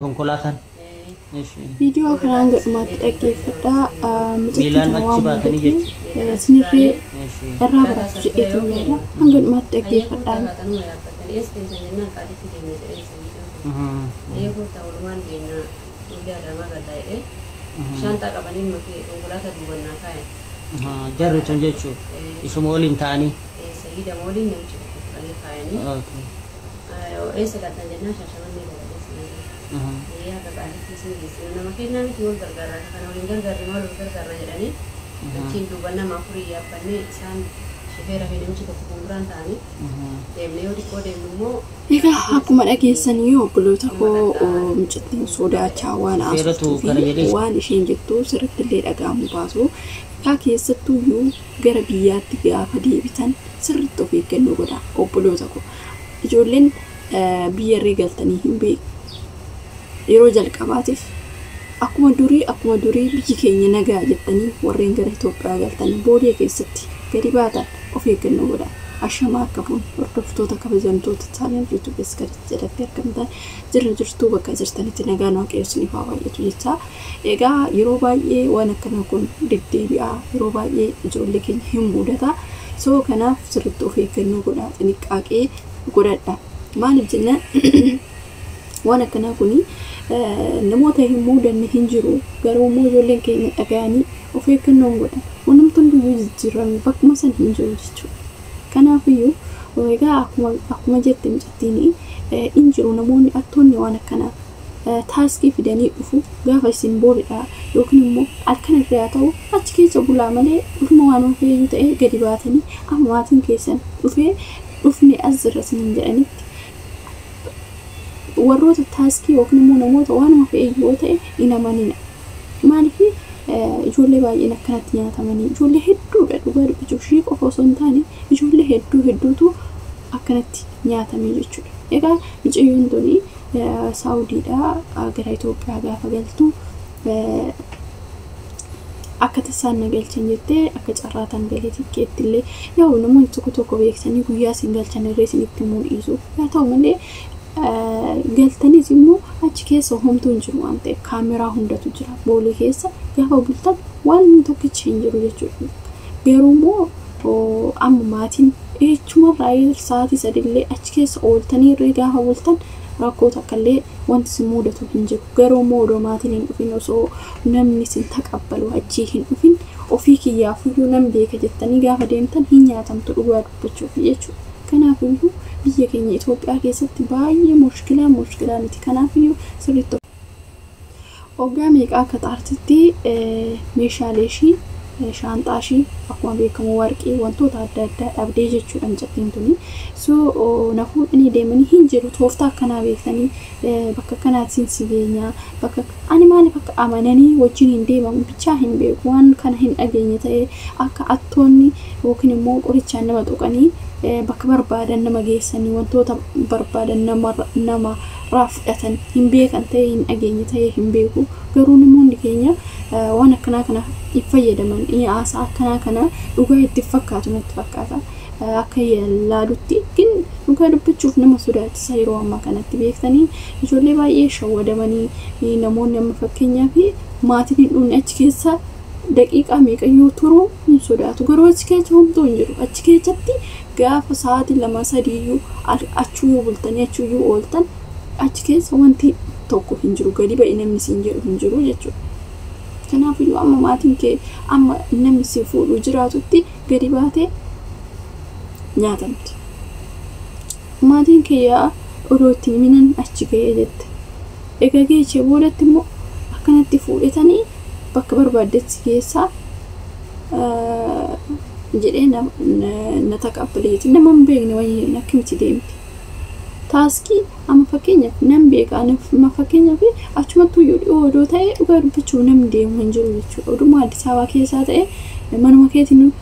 Konkolaataan. Ishi. Viidiyoo kana hanga dhumaatti dhaggeeffadhaa. Mucattii Miilaan tana achi waan baatanii mudate jechuudha. isinirree Ishi. irraa baratu jedheetiin yaada. Hanga dhumaatti dhaggeeffadhaa. Jarri tun jechuudha. Isuma waliin ta'anii. Okay. Egaa akkuma dhageessanii, obboloota koo, mucattiin sodaachaa waan Seeratu haasoftuu kana fi jedhee waan isheen jettu sirriitti illee dhaga'amuu baasu. Egaa keessattuyyuu gara biyyaatti gaafa deebitan sirriitti of eeggannoo godhaa, obboloota koo. Ijoolleen biyyarree galtanii hin beeku. Yeroo jalqabaatiif akkuma durii biyyi keenya nagaa jettanii warreen gara Itoophiyaa galtanii boodee keessatti gadi baatan of eeggannoo godhaa. Ashamaa, akka fuun hordoftoota kabajamtoota channel YouTube jalatti argamtan, jirra jirtuu? Bakka jirtanitti nagaan Waaqayyo isiniif haa baay'atu jecha. Egaa yeroo baay'ee waan akkanaa kun deddeebi'aa, yeroo baay'ee ijoollee keenya hin mudata. So kanaaf sirriitti of eeggannoo godhaa, xiniqqaaqee godhadha. Maaliif jennaan, waan akkanaa kuni namoota hin mudanne hin jiru. Garuu immoo ijoolleen keenya dhaga'anii of eeggannoo hin godhan. Wanumti hundiyyuu jijjiirame, bakkuma san hin jiru jechuudha. Kanaafiyyuu egaa akkuma jette mucattiin, hin jiru namoonni attoonni waan akkanaa taaskii fidanii dhufu. Gaafa isin boolidha yookiin immoo halkan irraa haa ta'u achi keessa bulaa malee, dhufuma waan ofeeyyuu ta'e gadi baatanii amma maatiin keessan dhufee dhufne as jirra isiniin jedhanitti warroota taaskii yookiin immoo namoota waanuma fe'e yoo ta'e hin amanina. Maaliif, ijoollee baay'een akkanatti nyaatamanii, ijoollee hedduudha, dhugaa dubbachuuf ishii qofa osoo hin taane ijoollee hedduu hedduutu akkanatti nyaatamee jechuudha. Egaa mucayyoon tuni Saawudiidhaa gara Itoophiyaa gaafa galtu akka tasaan na galchan jettee, akka carraataan galee, tikkeetti illee yaa'u namoonni tokko tokko beeksanii guyyaa isin galchan irree isinitti himuu dhiisu. Haa ta'u malee, galtanis immoo achi keessa homtuu hin jiru waan ta'eef kaameraa hundatu jira. Boolee keessa gaafa bultan waan tokkichi hin jiru jechuudha. Garuu immoo amma maatiin eechumarraa sa'aatii 3 illee achi keessa ooltanii irree gaafa bultan rakkoo takka illee wanti isin mudatu hin jiru. Garuu immoo odoo maatiin hin dhufin, osoo namni isin taqabbalu achii hin dhufin, ofii kiyyaafuyyuu nan beeka jettanii gaafa deemtan hin nyaatamtu, dhugaa dubbachuuf jechuudha. Kanaafiyyuu biyya keenya Itoophiyaa keessatti baay'ee mushkilaa, mushkilaa miti. Kanaafiyyuu sirriitti waggaa meeqa akka xaartitti meeshaalee ishii, shaanxaa ishii, akkuma beekamu warqii, wantoota adda addaa dhabdee jechuudha mucattiin tuni. So na fuudhanii deemanii hin jiru, tooftaa akkanaa beektanii bakka kanaatiin si geenyaa, bakka ani maaliif akka amananii wajjin hin deemamu bichaa hin beeku. Waan kana hin dhageenye ta'ee akka attoonni yookiin immoo qorichaan nama tuqanii bakka barbaadan nama geessanii wantoota barbaadan namarraa fudhatan hin beekan ta'ee, hin dhageenye ta'ee hin beeku. Garuu namoonni keenya waan akkanaa kana hin fayyadaman, haasaa akkanaa kana dhugaa itti fakkaatu natti fakkaata. Akka laalutti gin dhugaa dubbachuuf nama sodaachisa. Yeroo ammaa kanatti beektanii ijoollee baay'ee shawwadamanii, namoonni amma fakkeenyaaf maatiin hin dhumne achi keessa daqiiqaa meeqayyuu turuu hin sodaatu. Garuu achi keessa homtuu hin jiru. Achi keessatti gaafa sa'aatii 2 3 iyyuu achuyyuu bultanii achuyyuu ooltan achi keessa wanti tokko hin jiru, gadi ba'i namni siin jedhu hin jiru jechuudha. Kanaafiyyuu amma maatiin kee, amma namni si fuudhu jiraatutti gadi baatee nyaatamti. Maatiin kee yaa odoo itti himinan achi ga'ee jette. Egaa geechee boodatti immoo akkanatti fuudhetanii bakka barbaaddetti geessaa jedhee na taqabbaleeti. Nama hin beekne wayii akkamitti deemti? Taaskii amma fakkeenyaaf nan beeka, amma fakkeenyaaf achumattuu iyyuu dhiyoo odoo ta'e dhugaa dubbachuu namni deemu hin jiru jechuudha. Oduma Addis Ababaa keessaa ta'e manuma keetiin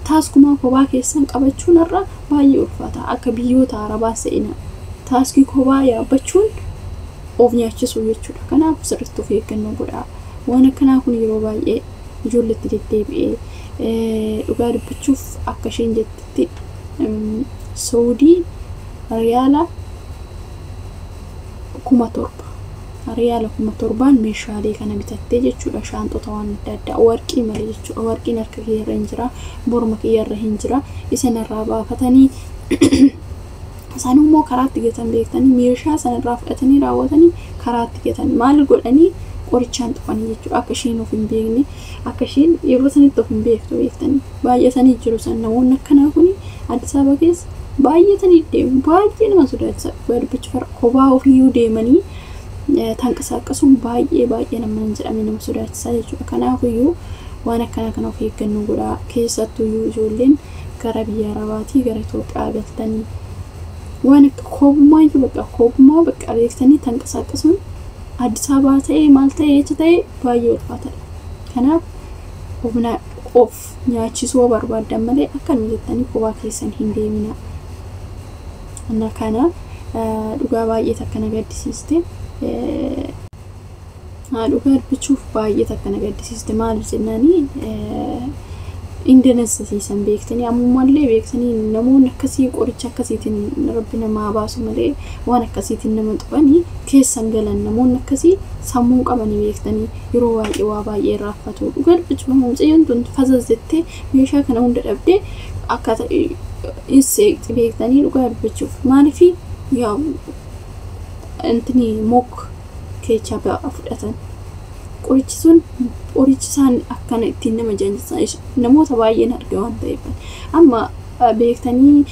taaskumaa kophaa keessan qabachuun irra baay'ee ulfaata. Akka biyyoota Arabaa se'ina taaskii kophaa yaabbachuun of nyaachisuu jechuudha. Kanaaf sirriitti of eeggannoo godhaa. Waan akkanaa kun yeroo baay'ee ijoolletti deddeebi'ee, dhugaa dubbachuuf akka isheen jettetti Saudii riyaala 7,000. Riyaala 7,000 meeshaalee kana bitattee jechuudha. Shaanxota waan adda addaa warqii malee jechuudha. Warqiin harka kiyyarra hin jira, morma kiyyarra hin jira. Isanirraa baafatanii isaan immoo karaatti gatan beektanii meeshaa sanarraa fudhatanii raawwatanii karaatti gatan maal godhanii qorichaan tuqanii jechuudha. Akka isheen of hin beekne, akka isheen yeroo sanitti of hin beektu beektanii baay'atanii jiru san namoonni akkanaa kuni Addis Ababa keessa baay'atanii deemu. Baay'ee nama sodaachisa. Dubbachuu kophaa ofiiyyuu deemanii tanqasaaqasuun baay'ee baay'ee nama hin jedhamne nama sodaachisaa jechuudha. Kanaafiyyuu waan akkanaa kana of eeggannoo godhaa. Keessattuyyuu ijoolleen gara biyya Arabaatii gara Itoophiyaa galtanii waan akka kophummaa bakka kophummaa bakka beektanii tanqasaaqasuun Addis Ababa ta'ee maal ta'ee jecha ta'ee baay'ee ulfaataadha. Kanaaf humna of nyaachisuu barbaaddan malee akkanuma jettanii kophaa keessan hin deemina. Anna kana dhugaa baay'ee takka na gaddisiiste. Dhugaa dubbachuuf baay'ee takka na gaddisiiste. Maaliif jennaanii hin danasiisan beektanii ammallee beektanii namoonni akkasii qoricha akkasiitiin rabbi namaa baasu malee waan akkasiitiin nama tuqanii keessan galan namoonni akkasii sammuu qabanii beektanii yeroo baay'ee waa baay'ee irraanfatu. Dhugaa dubbachuuf mucayyoon tun fazazzettee meeshaa kana hunda dhabdee akka hin seeqxi beektanii dhugaa dubbachuuf. Maaliif yaa intini mok keechaa fudhatan qorichi sun qorichi isaan akkana ittiin nama jaanjisan namoota baay'een arga waan ta'eef amma beektanii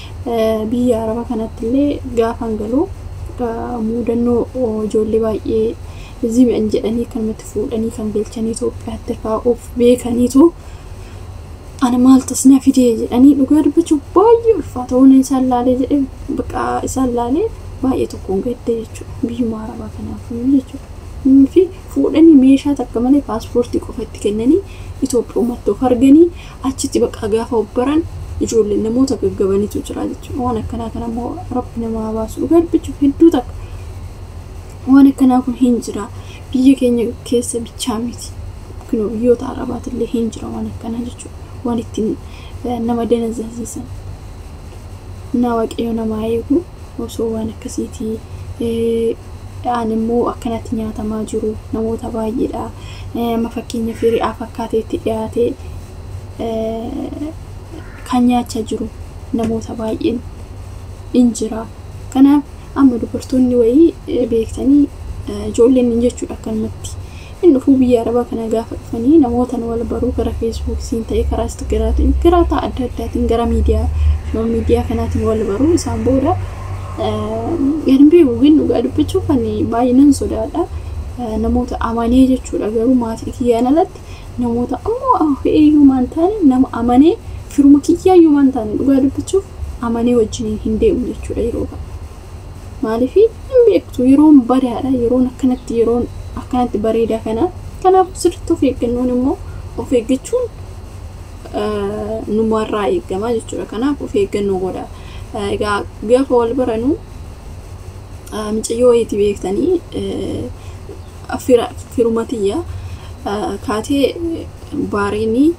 biyya Arabaa kanatti illee gaafan galuu muudannoo ijoollee baay'ee zimi'an jedhanii akkanumatti fuudhanii kan galchanii Itoophiyaatti irraa of beekaniitu ana maaltu as na fidee jedhanii dhugaa dubbachuuf baay'ee ulfaata. Waan isaan laalee jedhee bakka isaan laalee baay'ee tokkoon gadde jechuudha. Biyyuma Arabaa kanaaf jechuudha. Fi fuudhanii meeshaa takka malee paaspoortii qofa itti kennanii Itoophiyaatti of arganii achitti bakka gaafa obbaran ijoollee namoota gaggabaniitu jira jechuudha. Waan akkanaa kana immoo rabbi namaa baasu. Dhugaa dubbachuuf hedduu takka waan akkanaa kun hin jira. Biyya keenya keessa bichaa miti. Kunoo biyyoota Arabaatillee hin jira waan akkanaa jechuudha. Waan ittiin nama danasiisan. Na waaqayyo namaa eegu osoo waan akkasiitii aan immoo akkanatti nyaatamaa jiru namoota baay'eedha. Amma fakkeenyaaf hiriyaa fakkaateetti dhiyaatee kan nyaachaa jiru namoota baay'een hin jira. Kanaaf amma dubartoonni wayii beektanii ijoolleen hin jechuudha akkanumatti. Inni dhufuu biyya Arabaa kana gaafa dhufanii namoota wal baruu gara feesbuuksiin ta'ee karaa Instagiraatiin karaa adda addaatiin gara miidiyaa miidiyaa kanaatiin wal baruu isaan booda hin beeku gin dhugaa dubbachuuf ani baay'inaan sodaadha. Namoota amanee jechuudha garuu maatii kiyyaan alatti namoota ammoo eeyyumaan taane nama amanee firuma kiyyaayyumaan taane dhugaa dubbachuuf amanee wajjin hin deemu jechuudha yeroo kana. Maaliif hin beektu yeroon badaadha yeroon akkanatti bareedaa kana. Kanaaf sirriitti of eeggannoon immoo of eeggachuun numarraa eegama jechuudha. Kanaaf of eeggannoo godha. Egaa gaafa wal baranuu mucayyoo wayiitii beektanii firumatiyya kaatee baareenii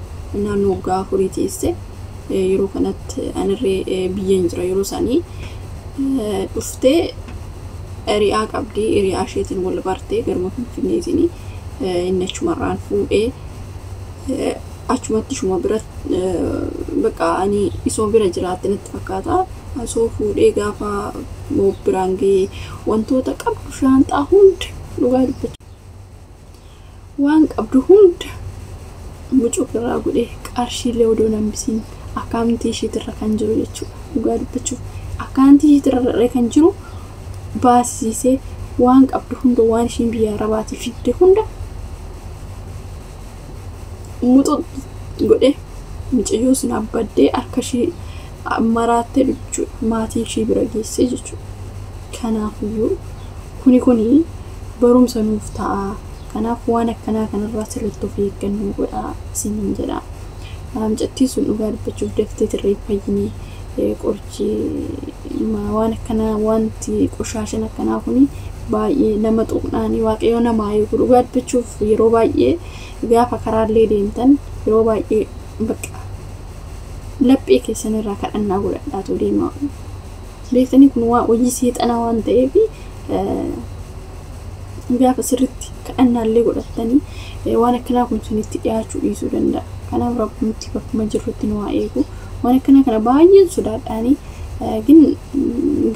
naannoo waggaa 4 teesse yeroo kanatti anirree biyya hin jira yeroo isaanii dhuftee hiriyaa qabdii hiriyaa isheetiin wal bartee garuma Finfinneetiin inni achumarraan fuudhee achumatti ishuma bira bakka ani isuma bira jiraatte natti fakkaata. Osoo fuudhee gaafa biraan ga'ee wantoota qabdu shaanxaa hunda dhugaa dubbachuu waan qabdu hunda mucuq irraa godhee qarshiilee odoo nambisiin akkaawuntii isheetirra kan jiru jechuudha. Dhugaa dubbachuuf akkaawuntii isheetirra kan jiru baasisee waan qabdu hunda waan ishiin biyya Arabaatii fidde hunda muxuq godhee mucayyoo sun abbaddee harka ishee maraattee jechuudha. Maatii ishee bira geessee jechuudha. Kanaafiyyuu kuni barumsa nuuf ta'a. Kanaaf waan akkanaa kanarraa sirriitti of eeggannoo godhaa isiniin jedha. Mucattiin sun dhugaa dubbachuuf daftee tirree fayyinee qorichi waan akkanaa wanti qoshaashan akkanaa kuni baay'ee nama tuqnaanii waaqayyo namaa eegu. Dhugaa dubbachuuf yeroo baay'ee gaafa karaallee deemtan yeroo baay'ee bakka laphee keessan irraa kadhannaa godhadhaatu deema. Beektanii kun waa hojii seexanaa waan ta'eef Gaafa sirriitti kadhannaallee godhattanii waan akkanaa kun sunitti dhiyaachuu dhiisuu danda'a. Kanaaf Rabbi bakkuma jirrutti nu haa eegu. Waan akkanaa kana baay'een sodaadhaanii gin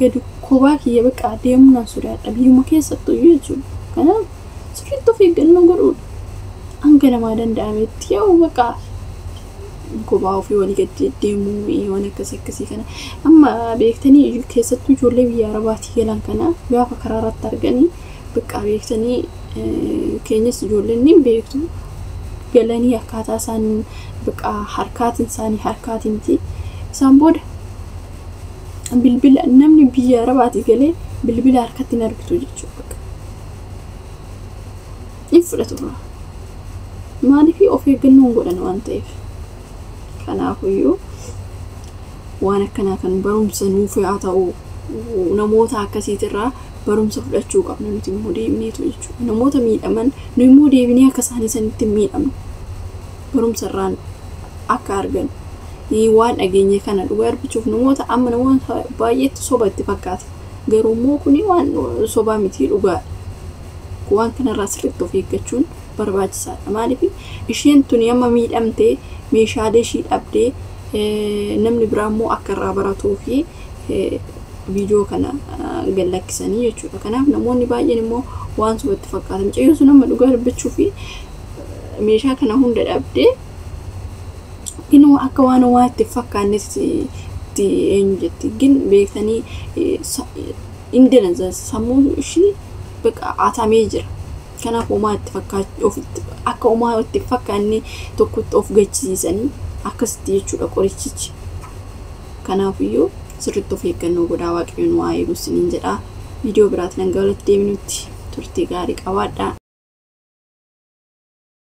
gadi kophaa kiyya bakka deemuu nan sodaadha biyyuma keessattuu iyyuu jechuudha. Kanaaf sirriitti of eeggannoo godhuudha. Hanga namaa danda'ametti yoo bakka kophaa ofii walii gadi deddeemuu waan akkasii akkasii kana amma beektanii keessattuu ijoollee biyya Arabaatii galan kana gaafa karaa irratti arganii bakka beektanii keenyas ijoolleen ni beektu galanii akkaataa isaan bakka harkaatiin isaanii harkaatiin isaan booda bilbila namni biyya Arabaatii galee bilbila harkatti hin argitu jechuudha. Hin fudhatu dura. Maaliif of eeggannoo godhan waan ta'eef. Kanaafiyyuu waan akkanaa kan barumsa nuuf haa ta'u namoota akkasiitirraa barumsa fudhachuu qabna nuti immoo deebineetu jechuudha. Namoota miidhaman nu immoo deebinee akka isaanii sanitti hin miidhamnu. Barumsa irraan akka argannu. Waan dhageenye kana dhugaa argachuuf namoota amma namoota baay'eetti soba itti fakkaata. Garuu immoo kuni waan sobaa miti dhugaadha. Waan kanarraa sirriitti of eeggachuun barbaachisaadha. Maaliif isheen tuni amma miidhamtee meeshaalee ishii dhabdee namni biraa immoo akka irraa baratuu fi viidiyoo kana gad lakkisanii jechuudha. Kanaaf namoonni baay'een immoo waan soba itti fakkaata. Mucayyoo sun amma dhugaa dubbachuu fi meeshaa kana hunda dhabdee gin akka waan waa itti fakkaannetti itti eenyu jetti gin beektanii hin dalansan sammuu ishii bakka atamee jira. Kanaaf homaa itti fakkaachuu ofitti akka homaa itti fakkaanne tokkotti of gachisiisanii akkasitti jechuudha qorichichi. Kanaafiyyuu sirriitti of eeggannoo godhaa Waaqayyoon waa eegu isiniin jedha. Viidiyoo biraatiin hanga walitti deebinutti turtii gaarii qabaadhaa.